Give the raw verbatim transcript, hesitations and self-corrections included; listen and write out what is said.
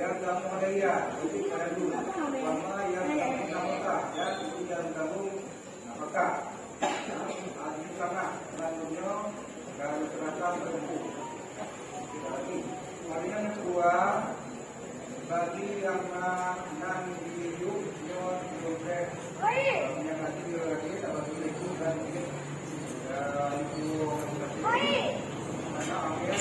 Nyang kamoe raya, jadi kareuna wama nyang kamoe nafakah dan nyang kamoe nafakah. Ahli tanah dan dunia dan serata berkumpul. Bagi, bagi yang kedua, bagi yang na-, nan di yub nyoe di dompet, yang nanti lagi tak bagi itu dan, eh, itu, karena ambil